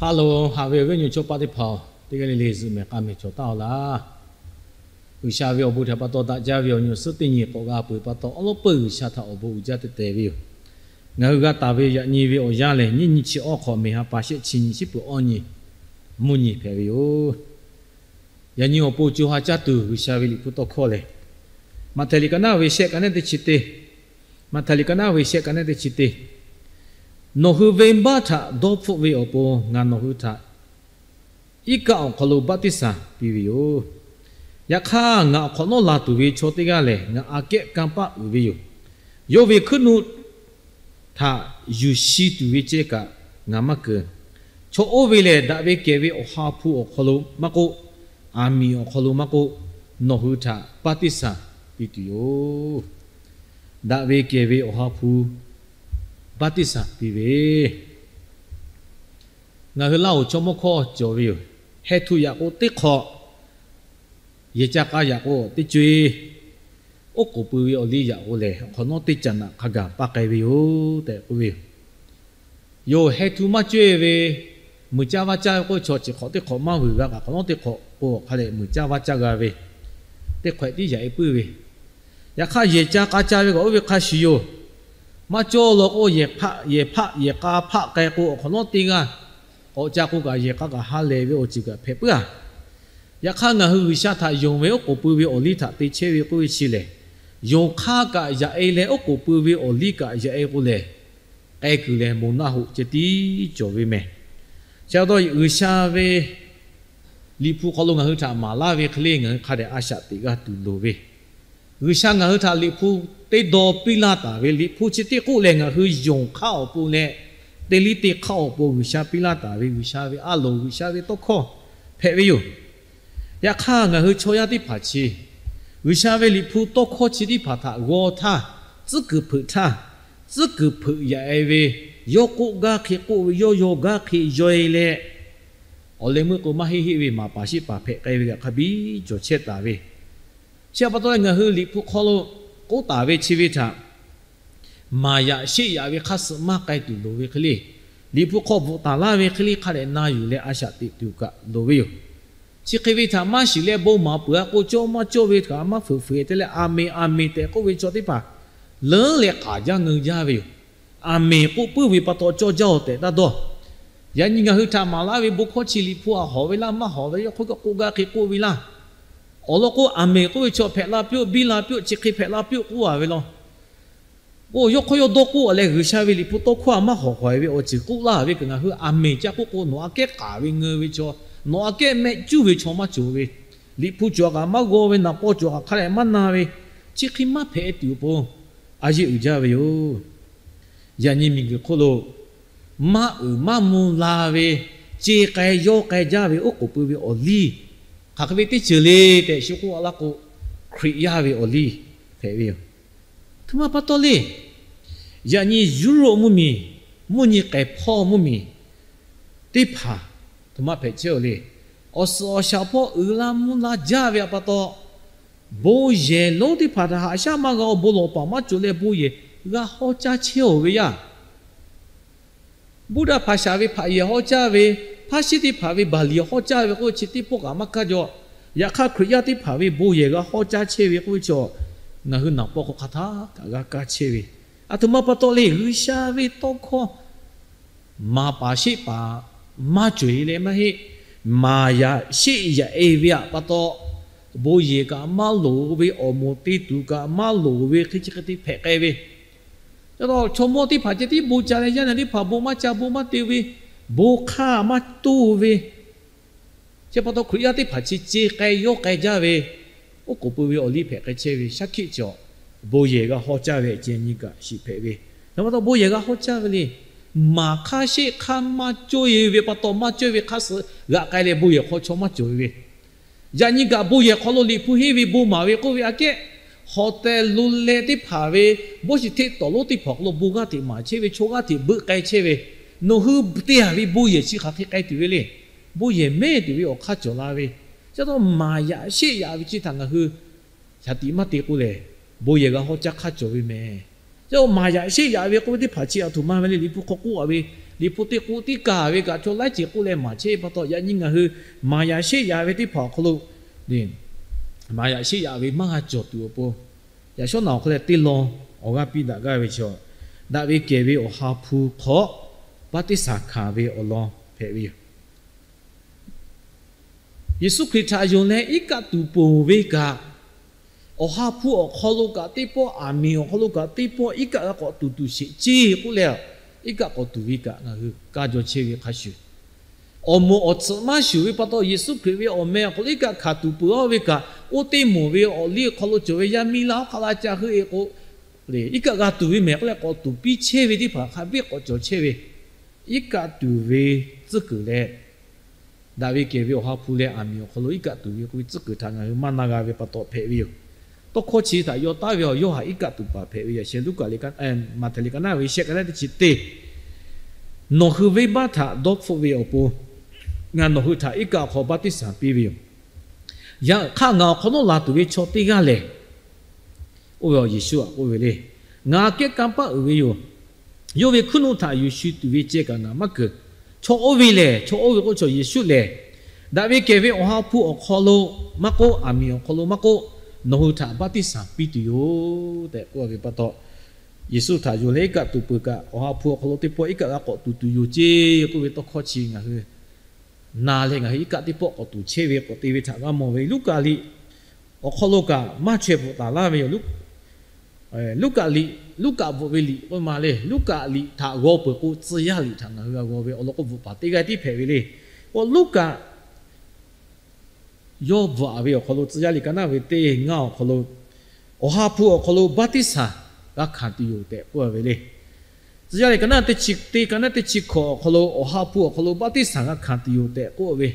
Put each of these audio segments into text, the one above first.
Hello, haꞈ ve awˬ viˉ awˬ nyi chaw paˆ teˇ hpaˍ-oˬ, teˇ g'aˇ le le zuhꞈ mehˍ k'a mehˍ cawˬ taˍ-oˬ laˇ. G'uiˬsha ve awˬ bon htaꞈ pa taw daꞈ jaˇ ve awˬ nyi awˬ suhˉ teˇ nyi k'awꞈ g'a peuˬ pa taw, awˉ lawˉ peuˇ G'uiˬsha htaꞈ awˬ bon uiˍ jaˇ teh teh ve yoˬ. Ngaˬ hui g'a taˍ ve yaꞈ nyi ve awˬ yanˇ lehˬ, nyiˇ nyi chi awˇ hk'awꞈ, meˬ ha pa shehˆ chi nyi, shiˉ peuˬ awˇ nyi, mvuhˇ nyi hpehꞈ ve yoˬ. Yaꞈ nyi awˬ pon co ha caˇ tuˬ G'uiˬsha ve Liꞈ hpu tawˇ hkawˇ lehˬ, Maꞈhtehˍ liꞈ ka naˉ ve shehˆ ka naˉ teˇ chi teˇ, Maꞈhtehˍ liꞈ ka naˉ ve shehˆ ka naˉ teˇ chi teˇ, Nawˬ hui venˇbaˆ htaꞈ dawˇ hpfuhˆ ve awˬ pon ngaˬ nawˬ hui htaꞈ iˉ kaˆ awˬ hk'aw lo baˆtiˆsaˬ piˇ ve yoˬ. Yaꞈ hk'aˇ, ngaˬ awˬ hk'awꞈ nawˉ la tuˬ ve chaw teˇ g'aˇ lehˬ, ngaˬ aꞈ kehˉ kanˇ paˆ uiˍ ve yoˬ. Yawˇ ve hkuiˉ nuˆ htaꞈ yuˬ shi tuˬ ve ceh kaꞈ ngaˬ maˇ keunˍ. Chaw oˇ ve lehˬ, daꞈ ve kehˬ ve Awˬ ha hpu awˬ hk'aw lo maˇ k'oˆ, aˬ miˍ awˬ hk'aw lo maˇ k'oˆ, nawˬ hui htaꞈ baˆtiˆsaˬ piˇ tuˬ yoˬ. Daꞈ ve kehˬ ve Awˬ ha hpu baˆtiˆsaˬ piˇ ve, ngaˬ hui Laˇ huˍ chaw mawˇ hkawˇ cawˬ ve yoˬ. Heh htu yaꞈ k'o teˇ hk'awꞈ, yehˬ ca k'a yaꞈ k'o teˇ co-e, oˉ k'oˍ pui ve awˬ liˇ yaꞈ k'o lehˬ, awˬ hk'awꞈ nawˉ teˇ caꞈ naꞈ hk'a gaˬ paˇ k'ai ve yoˬ tehꞈ k'oˆ ve yoˬ. Yoˬ, heh htu maˇ cawˇ-e ve, muiˬ caˇ vaˇ caˇ ve k'oˆ ve chaw chi hk'awꞈ teˇ hk'awꞈ maˇ vuiˬ g'a kaꞈ, hk'awꞈ nawˉ teˇ hk'awꞈ k'o hk'a leh muiˬ caˇ vaˇ caˇ g'a ve, teˇ hk'awꞈ tiˉ yaꞈ-e puiˉ ve. Yaꞈ hk'aˇ, yehˬ ca k'a ca ve kaꞈ oˇ ve hk'a shuˍ yoˬ. Maˇ cawˇ law k'o, yehˬ hpaˆ yehˬ hpaˆ yehˬ k'a hpaˆ k'ai k'o, awˬ hk'awꞈ nawˉ teˇ g'aˇ k'awꞈ ca k'o kaꞈ, yehˬ k'a kaꞈ ha lehˬ ve awˬ ceuˬ kaꞈ hpehꞈ puiˉ-a. Yaꞈ hk'aˇ, ngaˬ hui G'uiˬsha htaꞈ yonˍ ve oˉ k'oˍ pui ve awˬ liˇ htaꞈ te chehˇ ve k'oˆ ve chi lehˬ, yonˍ hk'aˇ kaꞈ yaꞈ-e leh, oˉ k'oˍ pui ve awˬ liˇ kaꞈ yaꞈ-e k'o lehˬ, k'ai kuiˬ lehˬ moˬ naˆ hoꞈ ceh tiˉ cawˬ ve mehˍ. Chi pa taw, G'uiˬsha ve Liꞈ hpu hk'aw lo ngaˬ hui htaꞈ maˍ laˇ ve hk'e le, ngaˬ hui hk'a dehꞈ a shaꞈ teꞈ g'a tuˬ loˍ ve, G'uiˬsha ngaˬ hui htaꞈ Liꞈ hpu teˇ daw piˇ laˇ taˍ ve, Liꞈ hpu chi teˇ k'oˆ lehˬ, ngaˬ hui yonˍ hk'aˇ awˬ pon leh, teˇ liˇ teˇ hk'aˇ awˬ pon G'uiˬsha piˇ laˇ taˍ ve G'uiˬsha ve a loˍ, G'uiˬsha ve tawˇ hkawˇ hpehꞈ ve yoˬ. Yaꞈ hk'aˇ, ngaˬ hui chaw yaˇ teˇ hpaˍ chi G'uiˬsha ve Liꞈ hpu tawˇ hkawˇ chi teˇ hpaˍ htaꞈ g'aw htaˇ, tcuhˉ kuiˬ hpeuꞈ htaˇ, tcuhˉ kuiˬ hpeuꞈ yaꞈ-e ve, yawˇ k'oˆ gaˇ hk'e k'oˆ ve, yawˇ yaw gaˇ hk'e yaw-e leh, awˬ leh meuˇ k'o maˇ heˆ heˆ ve maˍ paˍ sheˆ paˍ hpehꞈ k'ai ve kaꞈ hk'a biˇ cawˬ chehˇ taˍ ve. Chi pa taw leh, ngaˬ hui Liꞈ hpu hk'aw lo k'oˆ taˍ ve chi ve htaꞈ maˍ yaꞈ sheˆ yaꞈ ve hk'a suh maˇ k'ai tuˬ loˍ ve hk'e le, Liꞈ hpu hk'aw bvuhꞈ taˍ laˇ ve hk'e le hk'a dehꞈ na yuˬ leh a shaꞈ teꞈ tuˬ kaꞈ loˍ ve yoˬ. Chi hk'e ve htaꞈ maˇ shiˍ leh bon maˍ peuˬ-a k'o, cawˇ maˇ cawˇ ve htaꞈ maˇ fuiˍ fuiˍ te leh, aˍmenˍ aˍmenˍ tehꞈ k'oˆ ve chaw teˇ hpaˍ leuˉ leh k'aˍ jaˇ ngeu jaˇ ve yoˬ. Aˍmenˍ k'oˆ puiˉ ve pa taw cawˇ jaˇ-oˬ tehꞈ taˇ dawˇ. Yaꞈ nyi ngaˬ hui htaꞈ maˍ laˇ ve bon hkawˇ chi Liꞈ hpu aꞈ hawˍ ve laˇ maˇ hawˍ ve, yawˇ hk'oˆ kaꞈ k'oˆ gaˇ hk'e k'oˆ ve laˇ. Awˬ lawn k'o, aˍmenˍ k'oˆ ve chaw hpehꞈ la piˇ-oˆ, biˇ la piˇ-oˆ, chi hk'e hpehꞈ la piˇ-oˆ k'oˆ-a ve law. K'o, yawˇ hk'aw yawˇ dawˇ k'oˆ-a leh, G'uiˬsha ve Liꞈ hpu tawˇ hkawˇ-a maˇ hawˍ hawˍ-e ve awˬ ceuˬ k'oˆ laˇ ve kaꞈ, ngaˬ hui aˍmenˍ ca k'oˆ k'o, nawˬ aꞈ kehˉ k'aˍ ve ngeu ve chaw, nawˬ aꞈ kehˉ mehˆ cuˉ ve chaw maˇ cawˬ ve, Liꞈ hpu cawˬ kaꞈ maˇ g'aw ve, naˍ paw cawˬ kaꞈ hk'a dehꞈ maˇ na ve, chi hk'e maˇ hpehꞈ tuˬ awˬ pon a yeˆ uiˍ jaˇ ve yoˬ. Yaꞈ nyi miˬguiˬ hk'oˆ lo maˇ uiˍ maˇ mvuh la ve, ce k'ai yawˇ k'ai jaˇ ve oˉ k'oˍ pui ve awˬ liˇ, hk'aˬ hk'e ve teˇ ceuˬ le tehꞈ shu k'oˆ laˇ k'o, Hkriꞈ yaˇ ve awˬ liˇ hpehꞈ ve yoˬ. Aˬ htoꞈ ma pa taw le. Yaꞈ nyi Yuˇrawˆ mvuhˇmiˬ, mvuhˇ nyi k'ehˬ hpawˇ mvuhˇmiˬ teˇ hpaˍ aˬ htoꞈ ma hpehꞈ chehˇ-oˬ le. Awˬ suhˍ awˬ shaˍ hpawˇ uiˍ la mvuh la jaˇ ve pa taw, bon yehˬ lonˉ teˇ hpaˍ htaꞈ haꞈ shaˉ maˇ g'a-o, bon lawˬ paˍ maˇ cawˬ leh bon yehˬ g'a hawˇ caˇ chehˇ-oˬ ve yaˇ. Buddha hpaˍ shaˍ ve hpaꞈ yehˬ hawˇ caˇ ve, hpaˇ shiˉ teˇ hpaˍ ve baˬ liˍ hawˇ caˇ ve k'oˆ ve chi teˇ pawˆ kaꞈ maˇ kaˇ jaw. Yaꞈ hk'aˇ, Hkriꞈ yaˇ teˇ hpaˍ ve bon yehˬ g'a hawˇ caˇ chehˇ ve k'oˆ ve chi, ngaˬ hui naˍ paw hk'aw hk'aˬ htaˇ kaꞈ g'a kaˇ chehˇ ve. Aˬ htoꞈ ma pa taw le, G'uiˬsha ve tawˇ hkawˇ maˍ paˍ sheˆ paˍ maˇ cawˬ-e leh maˇ heˆ, maˍ yaꞈ sheˆ yaꞈ-e ve pa taw, bon yehˬ kaꞈ maˇ loˍ ve, awˬ moˍ te tuˬ kaꞈ maˇ loˍ ve hk'e chi hk'e te hpehꞈ k'ai ve. Chaw mawˇ teˇ hpaˍ ceh tiˉ bon ca leh, yaˇ nehˬ teˇ hpaˍ bon maˇ ca, bon maˇ te ve, bon hk'aˇ maˇ toˇ ve, chi pa taw Hkriꞈ yaˇ teˇ hpaˍ chi ce k'ai yawˇ k'ai jaˇ ve, oˉ k'oˍ pui ve awˬ liˇ hpehꞈ k'ai chehˇ ve shaˉ hkiˆ cawˬ. Bon yehˬ g'a hawˇ caˇ ve ceh nyi kaꞈ shiˍ hpehꞈ ve. Aˬ htoꞈ ma pa taw bon yehˬ g'a hawˇ caˇ ve le. Maˍ hk'aˇ sheˆ hk'aˇ maˇ cawˇ-e ve pa taw, maˇ cawˇ ve hk'aˇ suh g'aꞈ k'ai leh bon yehˬ hk'aw chaw maˇ cawˬ ve. Yaꞈ nyi kaꞈ bon yehˬ hk'aw lo Liꞈ hpu henˇ ve bon maˍ ve k'oˆ ve aꞈ kehˉ, hawˍ tehˬ lo leh teˇ hpaˍ ve, bawˇ shiˍ hteˆ tawˍ lonˉ teˇ hpaˍ awˬ hk'aw lo bon g'aˇ hteꞈ maˍ chehˇ ve, chaw g'aˇ hteꞈ beuꞈ k'ai chehˇ ve, nawˬ hui te-a ve bon yehˬ chi hk'aˬ hk'e k'ai tuˬ ve le. Bon yehˬ mehˇ tuˬ ve awˬ hk'aˇ cawˬ la ve. Chi pa taw maˍ yaꞈ sheˆ yaꞈ ve chi htaꞈ ngaˬ hui shaˍ tiꞈ maˇ te k'o lehˬ, bon yehˬ g'a hawˇ caˇ hk'aˇ cawˬ ve mehˍ. Chi pa taw maˍ yaꞈ sheˆ yaꞈ ve k'oˆ ve teˇ hpaˍ chi aˬ htoꞈ ma ve le, Liꞈ hpu hk'aw k'oˆ-a ve Liꞈ hpu teˇ k'oˆ tiˉ kaˬ ve kaꞈ chaw laiˉ ceuˬ k'oˆ leh maˍ chehˇ ve pa taw, yaꞈ nyi ngaˬ hui maˍ yaꞈ sheˆ yaꞈ ve teˇ hpaˍ awˬ hk'aw lo maˍ yaꞈ sheˆ yaꞈ ve maˇ g'a cawˬ tuˬ awˬ pon, yaꞈ shawˉ naꞈ awˬ hk'aw leh teˇ lawn awˬ g'aˇ piˇ daꞈ gaˇ ve chaw, daꞈ ve kehˬ ve Awˬ ha hpu hk'aw baˆtiˆsaˬ hkanˍ ve awˬ lawn hpehꞈ ve yoˬ. Yeˍsuˆ Hkriꞈ htaꞈ yonˍ leh iˉ kaˆ tuˬ peuˬ ve kaꞈ, Awˬ ha hpu awˬ hk'aw lo kaꞈ teˇ pawˆ, aˬ miˍ awˬ hk'aw lo kaꞈ teˇ pawˆ iˉ kaˆ g'a k'awꞈ tuˬ tuˬ sheˍ ceˇ k'oˆ leh, iˉ kaˆ k'awꞈ tuˬ ve kaꞈ ngaˬ hui kaˇ jaw chehˇ ve hk'a shuˍ, awˬ moˍ awˬ tsuhꞈ maˇ shuˍ ve pa taw, Yeˍsuˆ Hkriꞈ ve awˬ meh awˬ hk'aw lo iˉ kaˆ hkanˍ tuˬ peuˬ ve kaꞈ, oˇ teˇ moˍ ve awˬ liˇ awˬ hk'aw lo cawˬ ve yaˇ miˇ laˇ hk'a la ca heuˆ e k'o, iˉ kaˆ g'a tuˬ ve mehˍ k'oˆ leh k'awꞈ tuˬ piˇ chehˇ ve teˇ hpaˍ hk'a biˇ k'awꞈ cawˬ chehˇ ve, iˉ kaˆ tuˬ ve tcuhˉ kuiˬ leh, daꞈ ve kehˬ ve Awˬ ha hpu leh aˬ miˍ awˬ hk'aw lo iˉ kaˆ tuˬ ve k'oˆ ve tcuhˉ kuiˬ htaꞈ ngaˬ hui maˇ na g'a ve pa taw hpehꞈ ve yoˬ. Tawˇ hkawˇ chi htaꞈ yaw taˉ ve awˬ Yoˇhanˬ iˉ kaˆ tuˬ paˍ hpehꞈ ve yoˬ. Sheh Luˉkaꞈ, Maꞈhtehˍ liꞈ ka naˉ ve shehˆ ka naˉ teˇ chi teˇ, Nawˬ hui venˇbaˆ htaꞈ dawˇ hpfuhˆ ve awˬ pon, ngaˬ nawˬ hui htaꞈ iˉ kaˆ awˬ hk'aw baˆtiˆsaˬ piˇ ve yoˬ. Yaꞈ hk'aˇ, ngaˬ awˬ hk'awꞈ nawˉ laˬ tuˬ ve chaw teˇ g'aˇ lehˬ, oˇ ve Yeˍsuˆ aꞈ k'oˆ ve le, ngaˬ kehˉ kanˇ paˆ uiˍ ve yoˬ. Yawˇ ve hkuiˉ nuˆ htaꞈ yuˬ shu tuˬ ve ceh kaꞈ ngaˬ maˇ keunˍ. Chaw oˇ ve lehˬ, chaw oˇ ve k'o chaw Yeˍsuˆ lehˬ, daꞈ ve kehˬ ve Awˬ ha hpu awˬ hk'aw lo maˇ k'oˆ, aˬ miˍ awˬ hk'aw lo maˇ k'oˆ, nawˬ hui htaꞈ baˆtiˆsaˬ piˇ tuˬ yoˬ tehꞈ k'oˆ ve pa taw, Yeˍsuˆ htaꞈ yonˍ leh iˉ kaˆ tuˬ peuˬ kaꞈ, Awˬ ha hpu awˬ hk'aw lo teˇ pawˆ iˉ kaˆ g'a k'awꞈ tuˬ tuˬ yoˬ ceˇ k'oˆ ve tawˇ hkawˇ chi ngaˬ hui na leh, ngaˬ hui iˉ kaˆ teˇ pawˆ k'awꞈ tuˬ chehˇ ve k'awꞈ te ve htaꞈ g'a mawˬ ve. Luˉkaꞈ liꞈ awˬ hk'aw lo kaꞈ maˇ chaweh bvuhꞈ taˍ laˇ ve yoˬ. Luˉkaꞈ liꞈ, Luˉkaꞈ bvuhꞈ ve liꞈ k'oˆ ma le. Luˉkaꞈ liꞈ htaꞈ g'aw peuˬ k'o, tcuh yaˇ liꞈ htaꞈ ngaˬ hui g'a g'aw ve awˬ lawn k'o, bvuhꞈ paˍ teˇ g'aˇ tiˉ hpehꞈ ve le. K'o Luˉkaꞈ yawˇ bvuhꞈ ve awˬ hk'aw lo, tcuh yaˇ liꞈ ka naˉ ve teˇ ngaˇ awˬ hk'aw lo, Awˬ ha hpu awˬ hk'aw lo baˆtiˆsaˬ g'a hkanˍ tuˬ yoˬ tehꞈ k'oˆ ve le. Tcuh yaˇ liꞈ ka naˉ teˇ chi teˇ, ka naˉ teˇ chi hkawꞈ awˬ hk'aw lo, Awˬ ha hpu awˬ hk'aw lo baˆtiˆsaˬ g'a hkanˍ tuˬ yoˬ tehꞈ k'oˆ ve,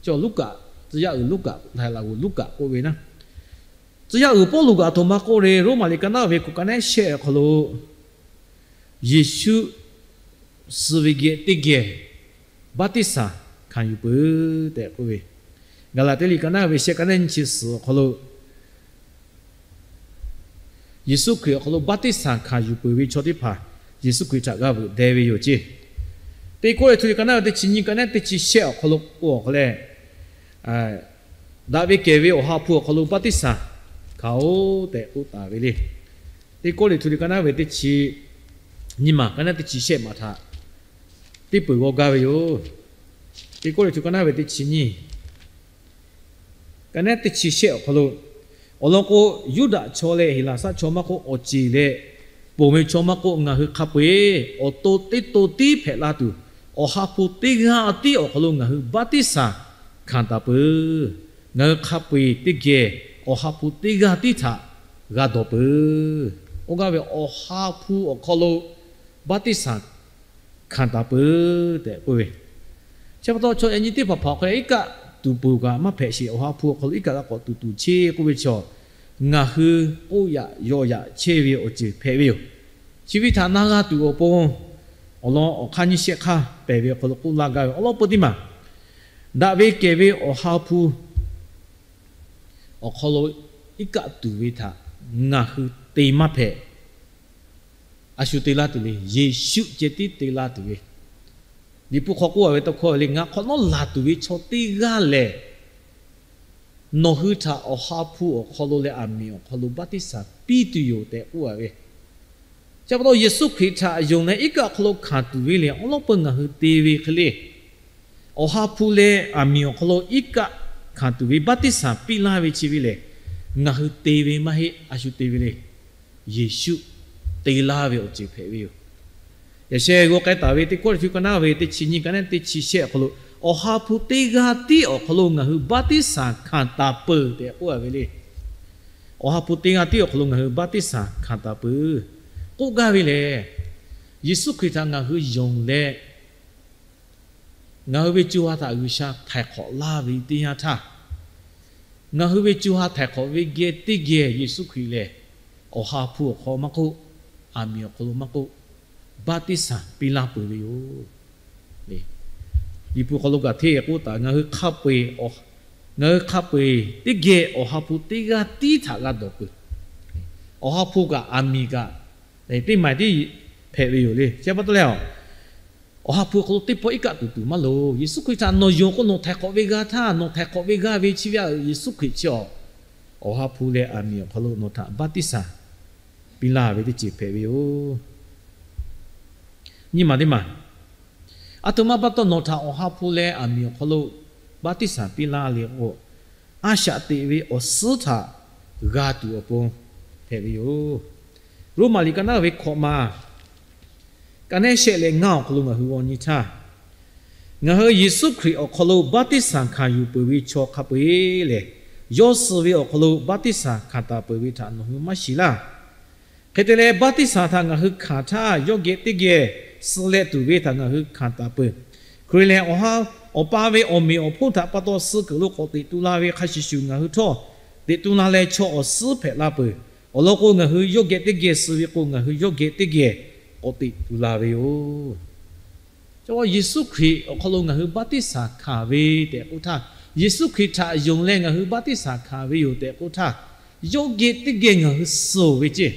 chaw Luˉkaꞈ, tcuh yaˇ uiˍ Luˉkaꞈ, Htaiˍ laˬ g'uˬ Luˉkaꞈ k'oˆ ve naˉ, tcuh yaˇ uiˍ Pawˇluꞈ kaꞈ aˬ htoꞈ ma k'oˆ le. Roˉmaꞈ liꞈ ka naˉ ve k'o, ka naˉ shehˆ awˬ hk'aw lo, Yeˍsuˆ suh ve geh teˇ geh baˆtiˆsaˬ hkanˍ yuˬ peuˬ tehꞈ k'oˆ ve, Gaˍlaˍtiˆ liꞈ ka naˉ ve shehˆ ka naˉ nyiˇ chi suhˍ awˬ hk'aw lo, Yeˍsuˆ Hkriꞈ awˬ hk'aw lo baˆtiˆsaˬ hkanˍ yuˬ peuˬ ve chaw teˇ hpaˍ Yeˍsuˆ Hkriꞈ htaꞈ g'a veuꞈ deh ve yoˬ ceˇ. Teˇ Kawˇrenˍhtuˆ liꞈ ka naˉ ve teˇ chi nyiˇ, ka naˉ teˇ chi shehˆ awˬ hk'aw lo k'o awˬ hk'aw leh, daꞈ ve kehˬ ve Awˬ ha hpu awˬ hk'aw lo baˆtiˆsaˬ hkanˍ-oˬ tehꞈ k'oˆ taˍ ve le. Teˇ Kawˇrenˍhtuˆ liꞈ ka naˉ ve teˇ chi nyiˇ maˬ, ka naˉ teˇ chi shehˆ maˬ htaꞈ teˇ peuˬ g'aw gaˇ ve yoˬ. Teˇ Kawˇrenˍhtuˆ ka naˉ ve teˇ chi nyiˇ, ka naˉ teˇ chi shehˆ awˬ hk'aw lo, awˬ lawn k'o, Yuˇdaꞈ chaw leh Heˍlaˍsaˆ chaw maˇ k'oˆ, awˬ ceˬ leh ponˬ ve chaw maˇ k'oˆ, ngaˬ hui hk'a peu-eˬ awˬ to teˇ to tiˉ hpehꞈ la tuˬ, Awˬ ha hpu teˇ g'aˇ tiˉ awˬ hk'aw lo ngaˬ hui baˆtiˆsaˬ hkanˍ taˍ peuˬ. Ngaˬ hui hk'a peu-eˬ teˇ geh Awˬ ha hpu teˇ g'aˇ tiˉ htaꞈ g'a dawˬ peuˬ. Oˇ gaˇ ve Awˬ ha hpu awˬ hk'aw lo baˆtiˆsaˬ hkanˍ taˍ peuˬ tehꞈ k'oˆ ve, chi pa taw chaw yaꞈ nyi teˇ hpaˍ hpaˍ awˬ hk'aw leh iˉ kaˆ tuˬ peuˬ kaꞈ maˇ hpehꞈ sheˍ. Awˬ ha hpu awˬ hk'aw lo iˉ kaˆ g'a k'awꞈ tuˬ tuˬ cheˇ k'oˆ ve chaw, ngaˬ hui k'oˆ yaꞈ yaw yaꞈ chehˇ ve awˬ ceuˬ hpehꞈ ve yoˬ. Chi ve htaꞈ na g'a tuˬ awˬ pon, awˬ lawn awˬ hk'aˇ nyiˇ shehˆ hk'aˇ pehˬ ve awˬ hk'aw lo k'oˆ laˇ gaˇ ve awˬ lawn peu teˇ maˬ, daꞈ ve kehˬ ve Awˬ ha hpu awˬ hk'aw lo iˉ kaˆ tuˬ ve htaꞈ ngaˬ hui te maˇ hpehꞈ. A shu te laˇ tuˬ le. Yeˍsuˆ ceh tiˉ te laˇ tuˬ ve. Liꞈ hpu hk'aw k'oˆ a ve tawˇ hkawˇ le, ngaˬ hk'awꞈ nawˉ laˬ tuˬ ve chaw teˇ g'aˇ lehˬ, nawˬ hui htaꞈ Awˬ ha hpu awˬ hk'aw lo leh aˬ miˍ awˬ hk'aw lo baˆtiˆsaˬ piˇ tuˬ yoˬ tehꞈ k'oˆ a ve. Chi pa taw Yeˍsuˆ Hkriꞈ htaꞈ yonˍ leh iˉ kaˆ awˬ hk'aw lo hkanˍ tuˬ ve lehˬ, awˬ lawn peu ngaˬ hui te ve hk'e le. Awˬ ha hpu leh aˬ miˍ awˬ hk'aw lo iˉ kaˆ hkanˍ tuˬ ve baˆtiˆsaˬ piˇ laˇ ve chi ve lehˬ, ngaˬ hui te ve maˇ heˆ, a shu te ve le. Yeˍsuˆ te laˇ ve awˬ ceuˬ hpehꞈ ve yoˬ. Yaꞈ sheh g'aw k'ai taˍ ve Teˇ Kawˇrenˍhtuˆ ka naˉ ve teˇ chi nyiˇ, ka naˉ teˇ chi shehˆ awˬ hk'aw lo, Awˬ ha hpu teˇ g'aˇ tiˉ awˬ hk'aw lo ngaˬ hui baˆtiˆsaˬ hkanˍ taˍ peuˬ tehꞈ k'oˆ a ve le. Awˬ ha hpu teˇ g'aˇ tiˉ awˬ hk'aw lo ngaˬ hui baˆtiˆsaˬ hkanˍ taˍ peuˬ k'oˆ gaˇ ve lehˬ, Yeˍsuˆ Hkriꞈ htaꞈ ngaˬ hui yonˍ leh, ngaˬ hui ve co ha htaꞈ G'uiˬsha htaiˍ hk'awꞈ laˇ ve teˇ yanˇ htaˇ, ngaˬ hui ve co ha htaiˍ hk'awꞈ ve geh teˇ geh Yeˍsuˆ Hkriꞈ lehˬ, Awˬ ha hpu awˬ hk'aw maˇ k'oˆ, aˬ miˍ awˬ hk'aw lo maˇ k'oˆ, baˆtiˆsaˬ piˇ laˇ peuˬ ve yoˬ. Liꞈ hpu hk'aw lo kaꞈ hteˇ k'oˆ taˍ, ngaˬ hui hk'a peu-eˬ, ngaˬ hui hk'a peu-eˬ teˇ geh Awˬ ha hpu teˇ g'aˇ tiˉ htaꞈ g'a dawˬ peuˬ. Awˬ ha hpu kaꞈ aˬ miˍ kaꞈ teˇ maˬ tiˉ hpehꞈ ve yoˬ le. Chi pa taw leh, Awˬ ha hpu awˬ hk'aw lo teˇ pawˆ iˉ kaˆ tuˬ tuˬ maˇ loˍ. Yeˍsuˆ Hkriꞈ htaꞈ nawˬ yonˍ k'o, nawˬ htaiˍ hk'awꞈ ve g'a htaˇ, nawˬ htaiˍ hk'awꞈ ve g'a ve chi ve aꞈ, Yeˍsuˆ Hkriꞈ chi awˬ, Awˬ ha hpu leh aˬ miˍ awˬ hk'aw lo nawˬ htaꞈ baˆtiˆsaˬ piˇ laˇ ve teˇ ceuˬ hpehꞈ ve yoˬ. Nyi maˬ teˇ maˬ, aˬ htoꞈ ma pa taw nawˬ htaꞈ Awˬ ha hpu leh aˬ miˍ awˬ hk'aw lo baˆtiˆsaˬ piˇ laˇ le k'o, a shaꞈ teꞈ ve awˬ suhˉ htaꞈ g'a tuˬ awˬ pon hpehꞈ ve yoˬ. Roˉmaꞈ liꞈ ka naˉ ve hkawꞈ ma, ka nehˉ shehˆ leh ngaˇ awˬ hk'aw lo ngaˬ hui g'aw nyi htaˇ, ngaˬ hui Yeˍsuˆ Hkriꞈ awˬ hk'aw lo baˆtiˆsaˬ hkanˍ yuˬ peuˬ ve chaw hk'a peu-eˬ lehˬ, yawˇ suh ve awˬ hk'aw lo baˆtiˆsaˬ hkanˍ taˍ peuˬ ve htaꞈ nawˬ hui maˇ shiˍ laˇ. Hk'e te leh, baˆtiˆsaˬ htaꞈ ngaˬ hui hkanˍ htaˇ, yawˇ geh teˇ geh suh leh tuˬ ve htaꞈ ngaˬ hui hkanˍ taˍ peuˬ. Hkriꞈ lehˬ, Awˬ ha, Awˬ pa ve awˬ meꞈ awˬ hponˇ htaꞈ pa taw suh kuiˬ lo k'awꞈ teꞈ tu la ve hk'a shuˍ shuˍ, ngaˬ hui htawˇ teꞈ tu la leh chaw awˬ suhˉ hpehꞈ la peuˬ. Awˬ lawn k'o, ngaˬ hui yawˇ geh teˇ geh suh ve k'o, ngaˬ hui yawˇ geh teˇ geh k'awꞈ teꞈ tu la ve yoˬ. Yeˍsuˆ Hkriꞈ awˬ hk'aw lo ngaˬ hui baˆtiˆsaˬ hkanˍ ve tehꞈ k'oˆ htaˇ, Yeˍsuˆ Hkriꞈ htaꞈ yonˍ leh ngaˬ hui baˆtiˆsaˬ hkanˍ ve yoˬ tehꞈ k'oˆ htaˇ, yawˇ geh teˇ geh ngaˬ hui suh ve ceˇ.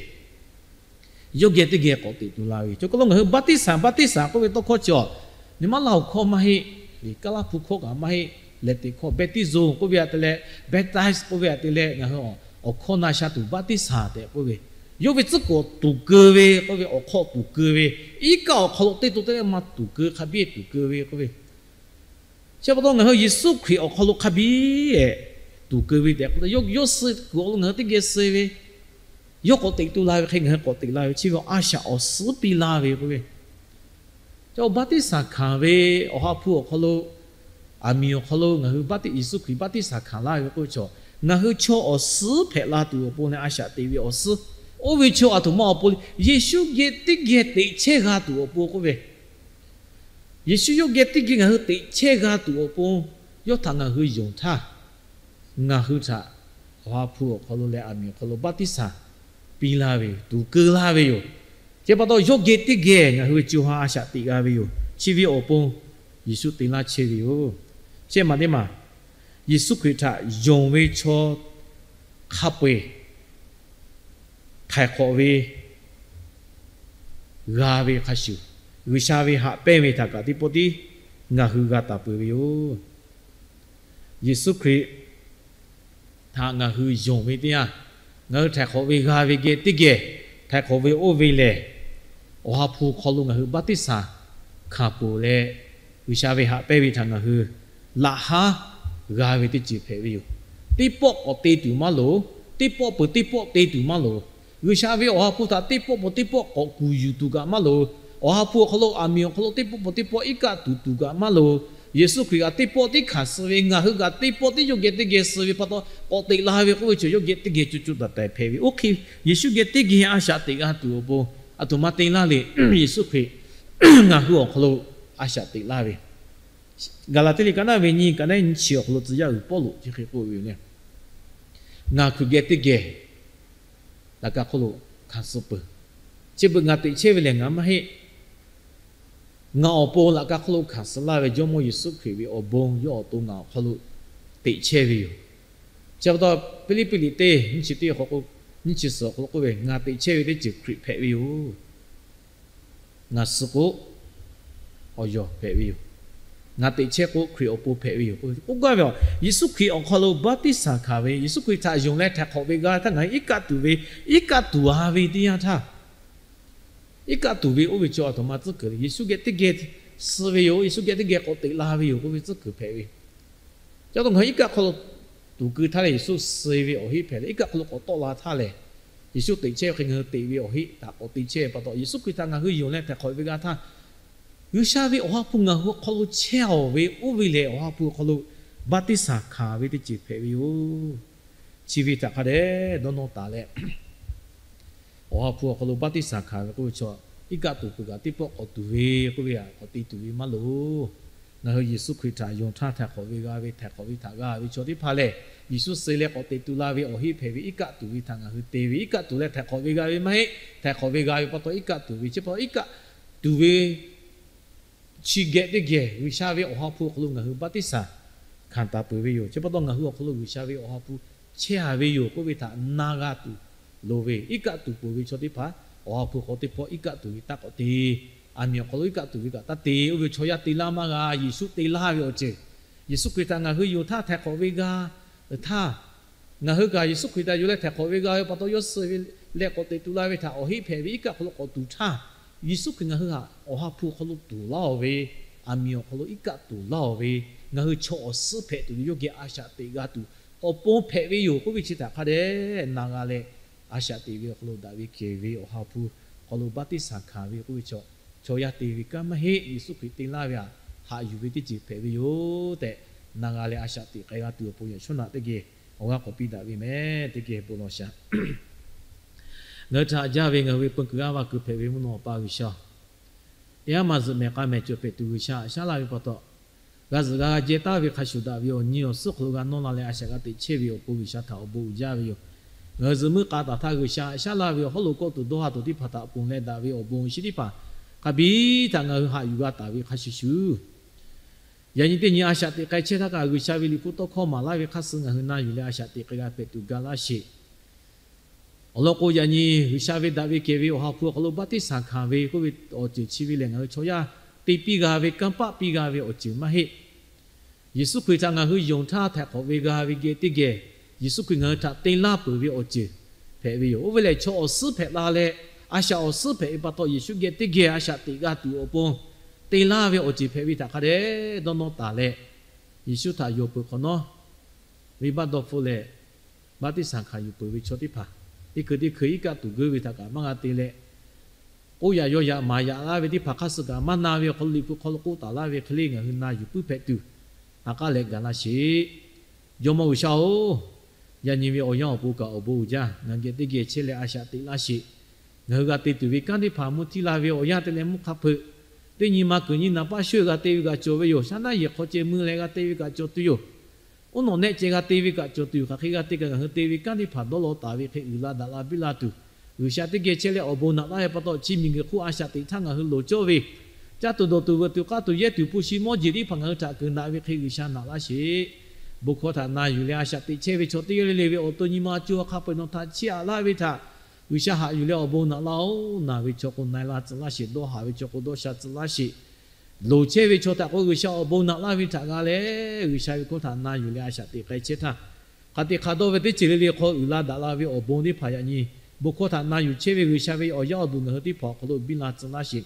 Yawˇ geh teˇ geh k'awꞈ teꞈ tu la ve. Chaw hk'aw lo ngaˬ hui baˆtiˆsaˬ, baˆtiˆsaˬ k'oˆ ve tawˇ hkawˇ chi awˬ, nyi ma Laˇ huˍ hkawˇ maˇ heˆ, Kaˉlaˇ hpu hkawˇ kaꞈ maˇ heˆ, lehˬ teꞈ hkawˇ baptism k'oˆ ve aꞈ te leh, baptize k'oˆ ve aꞈ te leh, ngaˬ hui awˬ hkawˇ na sha tuˬ baˆtiˆsaˬ tehꞈ k'oˆ ve, yawˇ ve tcuhˉ kuiˬ awˬ tuˍ keu ve k'oˆ ve, awˬ hk'aw tuˍ keu ve, iˉ kaˆ awˬ hk'aw lo teˇ to teˇ leh ma tuˍ keu, hk'a biˇ tuˍ keu ve k'oˆ ve, chi pa taw ngaˬ hui Yeˍsuˆ Hkriꞈ awˬ hk'aw lo hk'a biˇ tuˍ keu ve tehꞈ k'oˆ, yawˇ suh kuiˬ awˬ lo ngaˬ hui teˇ geh suh ve, yawˇ k'awꞈ teꞈ tu la ve hk'e ngaˬ hui k'awꞈ teꞈ la ve, chi ve a shaꞈ awˬ suhˉ piˇ laˇ ve k'oˆ ve, chaw baˆtiˆsaˬ hkanˍ ve Awˬ ha hpu awˬ hk'aw lo, aˬ miˍ awˬ hk'aw lo ngaˬ hui baˆtiˆ, Yeˍsuˆ Hkriꞈ baˆtiˆsaˬ hkanˍ laˇ ve k'oˆ ve chaw, ngaˬ hui chaw awˬ suhˉ hpehꞈ la tuˬ awˬ pon leh a shaꞈ teꞈ ve awˬ suhˉ, oˇ ve chaw aˬ htoꞈ ma awˬ pon le, Yeˍsuˆ geh teˇ geh teꞈ chehˇ g'a tuˬ awˬ pon k'oˆ ve, Yeˍsuˆ yawˇ geh teˇ geh ngaˬ hui teꞈ chehˇ g'a tuˬ awˬ pon, yawˇ htaꞈ ngaˬ hui yonˍ htaˇ, ngaˬ hui htaꞈ Awˬ ha hpu awˬ hk'aw lo leh aˬ miˍ awˬ hk'aw lo baˆtiˆsaˬ piˇ laˇ ve yoˬ, tuˍ keu laˇ ve yoˬ. Chi pa taw yawˇ geh teˇ geh ngaˬ hui co ha a shaꞈ teꞈ g'a ve yoˬ. Chi ve awˬ pon Yeˍsuˆ te laˇ chehˇ ve yoˬ. Shehˆ maˬ teˇ maˬ, Yeˍsuˆ Hkriꞈ htaꞈ yonˍ ve chaw hk'a peu-eˬ htaiˍ hk'awꞈ ve g'a ve hk'a shuˍ, G'uiˬsha ve haꞈ pehnˇ ve htaꞈ kaꞈ teˇ pawˆ tiˉ ngaˬ hui g'a taˍ peuˬ ve yoˬ. Yeˍsuˆ Hkriꞈ htaꞈ ngaˬ hui yonˍ ve teˇ yanˇ, ngaˬ hui htaiˍ hk'awꞈ ve g'a ve geh teˇ geh, htaiˍ hk'awꞈ ve oˇ ve lehˬ, Awˬ ha hpu hk'aw lo ngaˬ hui baˆtiˆsaˬ hkanˍ peuˬ leh, G'uiˬsha ve haꞈ pehnˇ ve htaꞈ ngaˬ hui laꞈ haˉ g'a ve teˇ ceuˬ hpehꞈ ve yoˬ. Teˇ pawˆ k'awꞈ te tuˬ maˇ loˍ. Teˇ pawˆ peuˬ teˇ pawˆ te tuˬ maˇ loˍ. G'uiˬsha ve Awˬ ha hpu htaꞈ teˇ pawˆ peuˬ teˇ pawˆ k'awꞈ kuˬ yuˬ tuˬ kaꞈ maˇ loˍ. Awˬ ha hpu awˬ hk'aw lo, aˬ miˍ awˬ hk'aw lo teˇ pawˆ peuˬ teˇ pawˆ iˉ kaˆ tuˬ tuˬ kaꞈ maˇ loˍ. Yeˍsuˆ Hkriꞈ kaꞈ teˇ pawˆ tiˉ hkanˍ suh ve, ngaˬ hui kaꞈ teˇ pawˆ tiˉ yawˇ geh teˇ geh suh ve pa taw, k'awꞈ teꞈ la ve k'oˆ ve chaw yawˇ geh teˇ geh co co taiˍ taiˍ hpehꞈ ve. Oˇ hk'e Yeˍsuˆ geh teˇ geh a shaꞈ teꞈ g'a tuˬ awˬ pon, aˬ htoꞈ ma te laˇ le. Yeˍsuˆ Hkriꞈ ngaˬ hui awˬ hk'aw lo a shaꞈ teꞈ laˇ ve, Gaˍlaˍtiˆ liꞈ ka naˉ ve nyiˇ, ka naˉ nyiˇ chi awˬ hk'aw lo tcuh yaˇ uiˍ Pawˇluꞈ chi hk'e k'oˆ ve yoˬ le. Ngaˬ hkui geh teˇ geh laꞈ ka hk'oˆ lo hkanˍ suh peuˬ. Chi beuꞈ ngaˬ teꞈ chehˇ ve lehˬ ngaˬ maˇ heˆ. Ngaˬ awˬ pon laꞈ ka hk'oˆ lo hkanˍ suh laˇ ve Jawˇmawˇ Yeˍsuˆ Hkriꞈ ve awˬ bon yawˇ awˬ to ngaˬ awˬ hk'aw lo teꞈ chehˇ ve yoˬ. Chi pa taw Hpiˇliˇpiˆ liꞈ teˇ nyiˇ chi teˇ awˬ hk'aw k'o, nyiˇ chi suhˍ awˬ hk'aw lo k'oˆ ve, Ngaˬ teꞈ chehˇ ve teˇ ceuˬ Hkriꞈ hpehꞈ ve yoˬ. Ngaˬ suh k'o, awˬ yawˬ hpehꞈ ve yoˬ. Ngaˬ teꞈ chehˇ k'o, Hkriꞈ awˬ pon hpehꞈ ve yoˬ k'oˆ gaˇ ve. Yeˍsuˆ Hkriꞈ awˬ hk'aw lo baˆtiˆsaˬ hkanˍ ve, Yeˍsuˆ Hkriꞈ htaꞈ yonˍ leh htaiˍ hk'awꞈ ve g'a htaˇ ngaˬ hui iˉ kaˆ tuˬ ve, iˉ kaˆ tuˬ a ve teˇ yanˇ htaˇ, iˉ kaˆ tuˬ ve oˇ ve chaw aˬ htoꞈ ma tcuhˉ kuiˬ le. Yeˍsuˆ geh teˇ geh suh ve yoˬ. Yeˍsuˆ geh teˇ geh k'awꞈ teꞈ la ve yoˬ k'oˆ ve tcuhˉ kuiˬ hpehꞈ ve. Chi pa taw ngaˬ hui iˉ kaˆ hk'aw lo tuˍ keu htaˇ lehˬ, Yeˍsuˆ suh ve awˬ heˆ hpehꞈ leh, iˉ kaˆ hk'aw lo k'awꞈ tawˆ la htaˇ lehˬ, Yeˍsuˆ teꞈ chehˇ ve hk'e ngaˬ hui teꞈ ve awˬ heˆ htaꞈ k'awꞈ te chehˇ ve pa taw, Yeˍsuˆ Hkriꞈ htaꞈ ngaˬ hui yonˍ leh htaiˍ hk'awꞈ ve g'a htaˇ, G'uiˬsha ve Awˬ ha hpu ngaˬ hui awˬ hk'aw lo chehˇ-aˬ ve oˇ ve lehˬ, Awˬ ha hpu awˬ hk'aw lo baˆtiˆsaˬ hkanˍ ve teˇ ceuˬ hpehꞈ ve yoˬ. Chi ve htaꞈ hk'a dehꞈ dawˇ nawˇ taˍ leh, Awˬ ha hpu awˬ hk'aw lo baˆtiˆsaˬ hkanˍ ve k'oˆ ve chaw, iˉ kaˆ tuˬ peuˬ kaꞈ teˇ pawˆ k'awꞈ tuˬ ve k'oˆ ve htaꞈ k'awꞈ te tuˬ ve maˇ loˍ. Ngaˬ hui Yeˍsuˆ Hkriꞈ htaꞈ yonˍ htaˇ htaiˍ hk'awꞈ ve g'a ve, htaiˍ hk'awꞈ ve htaꞈ g'a ve chaw teˇ hpaˍ lehˬ, Yeˍsuˆ suh leh k'awꞈ teꞈ tu la ve awˬ heˆ hpehꞈ ve iˉ kaˆ tuˬ ve htaꞈ ngaˬ hui te ve, iˉ kaˆ tuˬ leh htaiˍ hk'awꞈ ve g'a ve maˇ heˆ. Htaiˍ hk'awꞈ ve g'a ve pa taw iˉ kaˆ tuˬ ve, chi pa taw iˉ kaˆ tuˬ ve chi geh teˇ geh G'uiˬsha ve Awˬ ha hpu awˬ hk'aw lo ngaˬ hui baˆtiˆsaˬ hkanˍ taˍ peuˬ ve yoˬ. Chi pa taw ngaˬ hui awˬ hk'aw lo G'uiˬsha ve Awˬ ha hpu chehˇ-a ve yoˬ k'oˆ ve htaꞈ na g'a tuˬ loˍ ve, iˉ kaˆ tuˬ peuˬ ve chaw teˇ hpaˍ Awˬ ha hpu hk'aw teˇ pawˆ iˉ kaˆ tuˬ ve taˇ k'awꞈ te Aˬ miˍ awˬ hk'aw lo iˉ kaˆ tuˬ ve kaꞈ taˇ te. Oˇ ve chaw yaˇ te laˇ maˇ g'a. Yeˍsuˆ te laˇ ve awˬ ceuˬ, Yeˍsuˆ Hkriꞈ htaꞈ ngaˬ hui yonˍ htaˇ htaiˍ hk'awꞈ ve g'a htaˇ, ngaˬ hui kaꞈ Yeˍsuˆ Hkriꞈ htaꞈ yonˍ leh htaiˍ hk'awꞈ ve g'a ve pa taw, yawˇ suh ve leh k'awꞈ teꞈ tuˬ la ve htaꞈ awˬ heˆ hpehꞈ ve iˉ kaˆ hk'aw lo k'awꞈ tuˬ htaˇ, Yeˍsuˆ Hkriꞈ ngaˬ hui htaꞈ Awˬ ha hpu hk'aw lo tuˬ laˇ-oˬ ve, aˬ miˍ awˬ hk'aw lo iˉ kaˆ tuˬ laˇ-oˬ ve, ngaˬ hui chaw awˬ suhˉ hpehꞈ tuˬ ve yawˇ geh a shaꞈ teꞈ g'a tuˬ awˬ pon hpehꞈ ve yoˬ k'oˆ ve chi htaꞈ hk'a dehꞈ na g'a leh, a shaꞈ teꞈ ve awˬ hk'aw lo daꞈ ve kehˬ ve Awˬ ha hpu hk'aw lo baˆtiˆsaˬ hkanˍ ve k'oˆ ve chaw, chaw yaˇ te ve kanˉ maˇ heˆ. Yeˍsuˆ Hkriꞈ te laˇ ve htaꞈ haꞈ yuˬ ve teˇ ceuˬ hpehꞈ ve yoˬ tehꞈ na g'a leh, a shaꞈ teꞈ k'ai g'a tuˬ awˬ pon yaꞈ shawˉ naꞈ teˇ geh awˬ g'aˇ k'awꞈ piˇ daꞈ ve mehˍ. Teˇ geh bon lawˬ shaˍ. Ngaˬ hui htaꞈ jaˇ ve ngaˬ hui ve peu kuiˬ g'aˇ va kuiˬ hpehꞈ ve mvuhˇ naw Awˬ pa G'uiˬsha, teˇ g'aˇ maˇ zuhꞈ mehˬ k'a mehˬ cawˬ hpehꞈ tuˬ G'uiˬsha haꞈ shaˉ laˇ ve pa taw, g'a zuhꞈ g'a g'a jehˇ taˍ ve hk'a shuˍ daꞈ ve awˬ nyi awˬ suhˉ hk'aw lo g'a nawˇ la leh a shaꞈ g'a teꞈ chehˇ ve awˬ pon G'uiˬsha htaꞈ awˬ bon uiˍ jaˇ ve yoˬ. Ngaˬ hui zuhꞈ muiˉ k'a taˍ htaˇ G'uiˬsha haꞈ shaˉ laˇ ve awˬ hawˉ lo kawˆ tuˬ dawˇ ha tuˬ teˇ hpaˍ htaꞈ ponˬ leh daꞈ ve awˬ bon awˬ shinˉ teˇ hpaˍ hk'a biˇ htaꞈ ngaˬ hui haꞈ yuˬ g'a taˍ ve hk'a shuˍ shuˍ, yaꞈ nyi teˇ nyi a shaꞈ teꞈ k'ai chehˇ htaˇ kaꞈ G'uiˬsha ve liꞈ hpu tawˇ hkawˇ maˍ laˇ ve hk'aˇ suh ngaˬ hui na yuˬ leh a shaꞈ teꞈ k'ai g'a hpehꞈ tuˬ ga laˇ sheˍ. Awˬ lawn k'o, yaꞈ nyi G'uiˬsha ve daꞈ ve kehˬ ve Awˬ ha hpu awˬ hk'aw lo baˆtiˆsaˬ hkanˍ ve k'oˆ ve awˬ ceuˬ chi ve lehˬ, ngaˬ hui chaw yaˇ te piˇ g'a ve kanˇ paˆ piˇ g'a ve awˬ ceuˬ maˇ heˆ. Yeˍsuˆ Hkriꞈ htaꞈ ngaˬ hui yonˍ htaˇ htaiˍ hk'awꞈ ve g'a ve geh teˇ geh, Yeˍsuˆ Hkriꞈ ngaˬ hui htaꞈ te laˇ peuˬ ve awˬ ceuˬ hpehꞈ ve yoˬ. Oˇ ve lehˬ, chaw awˬ suhˉ hpehꞈ la leh, a shaꞈ awˬ suhˉ hpehꞈ ve pa taw, Yeˍsuˆ geh teˇ geh a shaꞈ teꞈ g'a tuˬ awˬ pon te laˇ ve awˬ ceuˬ hpehꞈ ve htaꞈ hk'a dehꞈ dawˇ nawˇ taˍ leh, Yeˍsuˆ htaꞈ yonˍ peuˬ hk'awꞈ nawˉ, venˇbaˆ dawˇ hpfuhˆ leh baˆtiˆsaˬ hkanˍ yuˬ peuˬ ve chaw teˇ hpaˍ, teˇ hkui teˇ hkui iˉ kaˆ tuˬ geuˇ ve htaꞈ kaꞈ maˇ g'a te leh, k'oˆ yaꞈ yaw yaꞈ maˍ yaꞈ laˇ ve teˇ hpaˍ hk'aˇ suh kaꞈ maˇ na ve awˬ hk'aw lo liꞈ hpu hk'aw lo k'oˆ taˍ laˇ ve hk'e le ngaˬ hui na yuˬ puiˉ hpehꞈ tuˬ, ha k'aˉ leh gaˬ laˇ sheˍ. Jawˇmawˇ G'uiˬsha-oˬ, yaꞈ nyi ve awˬ yanˇ awˬ pon kaꞈ awˬ bon uiˍ jaˇ. Ngaˬ geh teˇ geh chehˇ leh a shaꞈ teꞈ laˇ sheˍ. Ngaˬ hui g'a te tuˬ ve kanˉ teˇ hpaˍ mvuhˇ htiˇ la ve awˬ yanˇ te leh mvuhˇ hk'a hpeuꞈ, teˇ nyi ma kuiˬ nyi naˍ paˇ sho g'a te ve kaꞈ cawˬ ve yoˬ. Shaˉ naˉ yehˬ hk'aw ceh mui leh g'a te ve kaꞈ cawˬ tuˬ yoˬ. Oˇ nawˬ nehˆ ceh g'a te ve kaꞈ cawˬ tuˬ yoˬ. Hk'aˬ hk'e g'a te kaꞈ ngaˬ hui te ve kanˉ teˇ hpaˍ dawˇ law taˍ ve hk'e uiˍ la daꞈ la biˇ la tuˬ, G'uiˬsha teˇ geh chehˇ leh awˬ bon naꞈ laˇ ve pa taw, chi miˬguiˬ hk'oˆ a shaꞈ teꞈ htaˇ ngaˬ hui loˍ cawˇ ve, caˇ tuˬ dawˬ tuˬ veuꞈ tuˬ k'aˇ tuˬ yehˇ tuˬ hpu shi mawˇ jeˬ teˇ hpaˍ ngaˬ hui htaꞈ keunˍ daꞈ ve hk'e G'uiˬsha naꞈ laˇ sheˍ. Bon hkawˇ htaꞈ na yuˬ leh a shaꞈ teꞈ chehˇ ve chaw teˇ g'aˇ le le ve awˬ to nyi ma co ha hk'a peu-eˬ nawˬ htaꞈ chiˇ aꞈ laˇ ve htaꞈ G'uiˬsha haꞈ yuˬ leh awˬ bon naꞈ laˇ-oˬ. Naˬ ve chaw k'o na-e laˇ tcuh laˇ sheˍ. Dawˇ haˍ ve chaw k'o dawˇ sha tcuh laˇ sheˍ. Loˍ chehˇ ve chaw htaꞈ k'o G'uiˬsha awˬ bon naꞈ laˇ ve htaꞈ g'a leh, G'uiˬsha ve hkawˇ htaꞈ na yuˬ leh a shaꞈ teꞈ k'ai chehˇ htaˇ, hk'aˬ teꞈ hk'aˬ dawˇ ve teˇ ceuˬ le le hk'aw uiˍ la daꞈ la ve awˬ bon teˇ hpaˍ yaꞈ nyi bon hkawˇ htaꞈ na yuˬ chehˇ ve G'uiˬsha ve awˬ yaˇ awˬ duˬ ngaˬ hui teˇ hpaˍ awˬ hk'aw lo biˇ la tcuh laˇ sheˍ.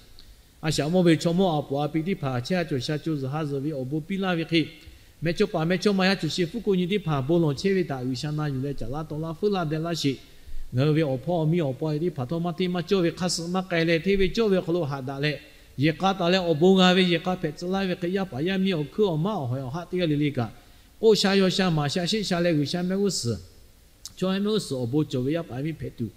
A shaꞈ mawˇ ve chaw mawˇ a poˍ a pi teˇ hpaˍ chehˇ ha cawˬ sha co zuhˬ ha zuhˬ ve awˬ bon piˇ laˇ ve hk'e, mehˇ chawˇ paˍ mehˇ chawˇ ma yaˇ cawˬ sheˍ hpfuhˇ ko nyi teˇ hpaˍ bon lawˬ chehˇ ve htaꞈ G'uiˬsha na yuˬ leh caˍ laˇ taw laˇ feuˉ laˇ deh laˇ sheˍ. Ngaˬ hui ve awˬ hpawˇ awˬ miˇ awˬ pa teˇ hpaˍ htawˇ maˇ hteˇ maˇ cawˇ ve hk'a suh maˇ k'ai leh, hteˇ ve cawˇ ve awˬ hk'aw lo haꞈ daꞈ leh, yehˬ k'a taˍ leh awˬ bon g'a ve yehˬ k'a hpehꞈ tcuh laˇ ve hk'e, yaˇ paˍ yaˇ miˇ awˬ hkuiˉ awˬ maˉ awˬ hawehˬ awˬ haˆ teˇ g'aˇ le le kaꞈ k'oˆ sha yaw sha maˍ sha sheˆ sha leh G'uiˬsha mehˆ g'uˇ suhˍ, chaw mehˆ g'uˇ suhˍ awˬ bon cawˬ ve yaˇ paˍ yaˇ miˇ hpehꞈ tuˬ,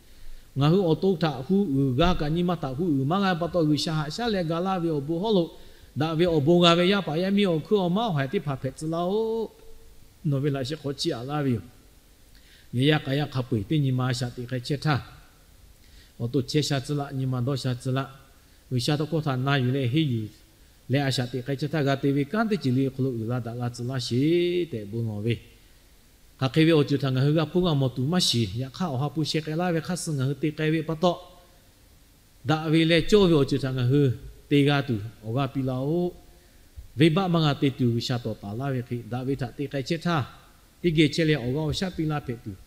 ngaˬ hui awˬ to htaꞈ hu uiˍ g'a kaꞈ nyi ma htaꞈ hu uiˍ maˇ g'a pa taw, G'uiˬsha haꞈ shaˉ leh ga laˇ ve awˬ bon hawˉ lo daꞈ ve awˬ bon g'a ve yaˇ paˍ yaˇ miˇ awˬ hkuiˉ awˬ maˉ awˬ hawehˬ teˇ hpaˍ hpehꞈ tcuh laˇ-oˆ. Nawˬ ve laꞈ sheh hk'aw chiˇ aꞈ laˇ ve yoˬ. Yehˬ yaˇ k'a yaˇ hk'a peu-eˬ teˇ nyi ma a shaꞈ teꞈ k'ai chehˇ htaˇ, awˬ to chehˇ sha tcuh laˇ, nyi ma dawˇ sha tcuh laˇ, G'uiˬsha tawˇ hkawˇ htaꞈ na yuˬ leh henˇ yuˬ leh a shaꞈ teꞈ k'ai chehˇ htaˇ, g'a te ve kanˉ teˇ ceuˬ le hk'aw lo uiˍ la daꞈ la tcuh laˇ sheˍ tehꞈ bon lawˬ ve, hk'aˬ hk'e ve awˬ ceuˬ htaꞈ ngaˬ hui g'a hpuˇ g'a mawˬ tuˬ maˇ shiˍ. Yaꞈ hk'aˇ, Awˬ ha hpu sheh k'ai laˇ ve hk'aˇ suh ngaˬ hui te k'ai ve pa taw, daꞈ ve leh cawˇ ve awˬ ceuˬ htaꞈ ngaˬ hui te g'a tuˬ awˬ g'aˇ piˇ laˇ-oˆ. Venˇbaˆ maˇ g'a te tuˬ G'uiˬsha tawˍ taˍ laˇ ve hk'e, daꞈ ve htaꞈ te k'ai chehˇ htaˇ, teˇ geh chehˇ leh awˬ g'aˇ awˬ shaˉ piˇ laˇ hpehꞈ tuˬ,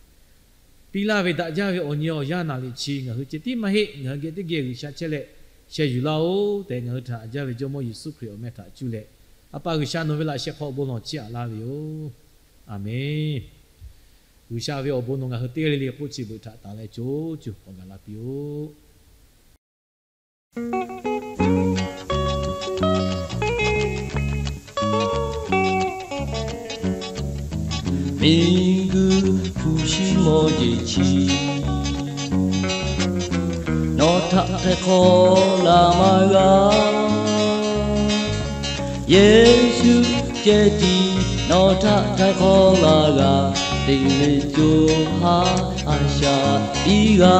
piˇ laˇ ve daꞈ jaˇ ve awˬ nyi awˬ yanˇ naˍ liꞈ chi ngaˬ hui ceh tiˉ maˇ heˆ. Ngaˬ hui geh teˇ geh G'uiˬsha chehˇ leh sheh yuˬ laˇ-oˆ tehꞈ, ngaˬ hui htaꞈ haꞈ jaˇ ve Jawˇmawˇ Yeˍsuˆ Hkriꞈ awˬ meh htaꞈ cuˇ leh, A pa G'uiˬsha nawˬ ve laꞈ sheh hk'aw bon lawˬ chiˇ aꞈ laˇ ve yoˬ. Aˬmenˍ. G'uiˬsha ve awˬ bon nawˬ ngaˬ hui teˇ g'aˇ le le k'oˆ chi beuꞈ htaꞈ taˍ leh co co k'awꞈ gaˬ la piˇ-oˆ. Miˬguiˬ hpu shi mawˇ jeˬ chi nawˬ htaꞈ htaiˍ hk'awꞈ laˬ maˇ g'a. Yeˍsuˆ ceh tiˉ nawˬ htaꞈ htaiˍ hk'awꞈ laˬ g'a. Teˇ ve co ha a shaꞈ piˇ g'a.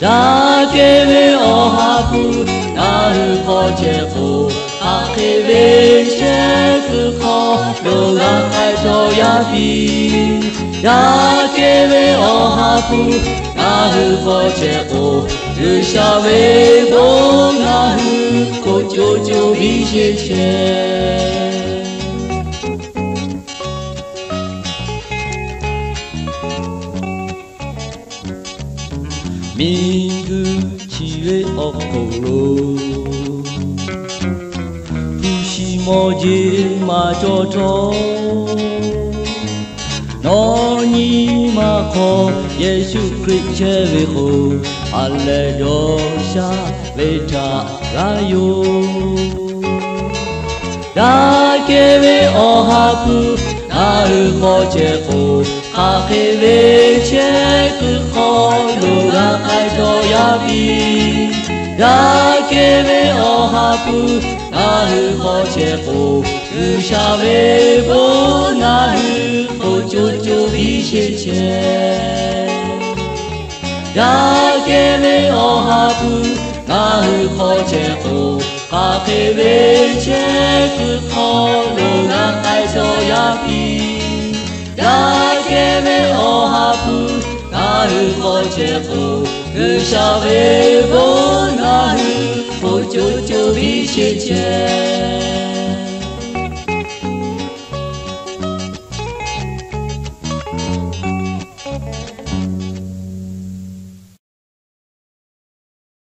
Daꞈ kehˬ ve Awˬ ha hpu ngaˬ hui hk'aw chehˇ k'o, hk'aˬ hk'e ve shehˆ kuiˬ hk'aw lo g'a k'ai chaw yaˇ piˇ. Daꞈ kehˬ ve Awˬ ha hpu ngaˬ ngaˬ hui hk'aw chehˇ k'o, G'uiˬsha ve bon ngaˬ hui k'oˆ co co biˇ sheˍ chehˇ. Miˬguiˬ chi ve awˬ hk'aw lo hpu shi mawˇ jeˇ maˇ cawˇ htawˇ, nawˬ nyi ma hk'aw Yeˍsuˆ Hkriꞈ chehˇ ve k'o, ha lehˬ jawˬ sha ve htaꞈ g'a yoˬ. Daꞈ kehˬ ve Awˬ ha hpu ngaˬ hui hk'aw chehˇ k'o, hk'aˬ hk'e ve chehˇ kuiˬ hk'aw lo g'a k'ai taw yaˇ piˇ. Daꞈ kehˬ ve Awˬ ha hpu ngaˬ hui hk'aw chehˇ k'o, G'uiˬsha ve bon ngaˬ hui k'oˆ co co biˇ sheˍ chehˇ. Daꞈ kehˬ ve Awˬ ha hpu ngaˬ hui hk'aw chehˇ k'o, hk'aˬ hk'e ve chehˇ kuiˬ hk'aw lo g'a k'ai taw yaˇ piˇ. Daꞈ kehˬ ve Awˬ ha hpu ngaˬ hui hk'aw chehˇ k'o, G'uiˬsha ve bon ngaˬ hui k'oˆ co co biˇ sheˍ chehˇ.